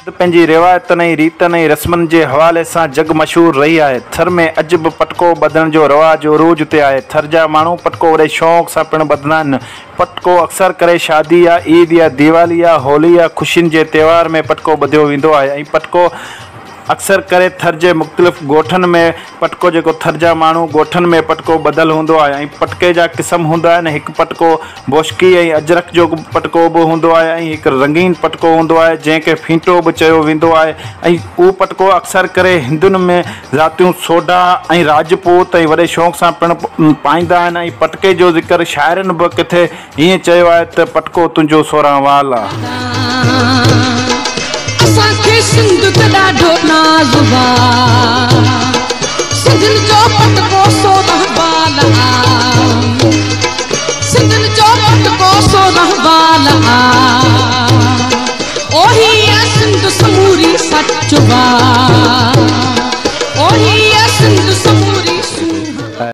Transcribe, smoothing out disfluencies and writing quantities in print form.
پنهنجي روايتن ۽ ريتن ۽ رسمن جي حوالي سان جڳ مشهور رهي آهي. ٿر ۾ اڄ به پٽڪو ٻڌڻ جو رواج عروج تي آهي. ٿر جا ماڻهو پٽڪو وڏي شوق سان پڻ ٻڌندا آهن. پٽڪو اڪثر ڪري شادي يا عيد يا ديوالي يا هولي يا خوشين جي تهوار ۾ پٽڪو ٻڌيو ويندو آهي ۽ پٽڪو اڪثر ڪري ٿر جي مختلف ڳوٺن ۾ پٽڪو جيڪو ٿر جا ماڻهو ڳوٺن ۾ پٽڪو ٻڌل هوندو آهي ۽ پٽڪي جا قسم هوندا آهن هڪ پٽڪو بوشڪي ۽ اجرڪ جو پٽڪو به هوندو آهي ۽ هڪ رنگين پٽڪو هوندو آهي جنهن کي ڦينٽو به چيو ويندو آهي ۽ اهو پٽڪو اڪثر ڪري هندن ۾ ذاتيون سوڍا ۽ راجپوت ۽ وڏي شوق سان پڻ پائيندا آهن ۽ پٽڪي جو ذڪر شاعرن به ڪٿي ائين چيو آهي ته پٽڪو تنهنجو سورهن وال آ. اسان کي سنڌ تي ڏاڍو ناز آ. سنڌين جو پٽڪو سورهن وال آ. سنڌين جو پٽڪو سورهن وال آ. او هي آ سنڌ سمون.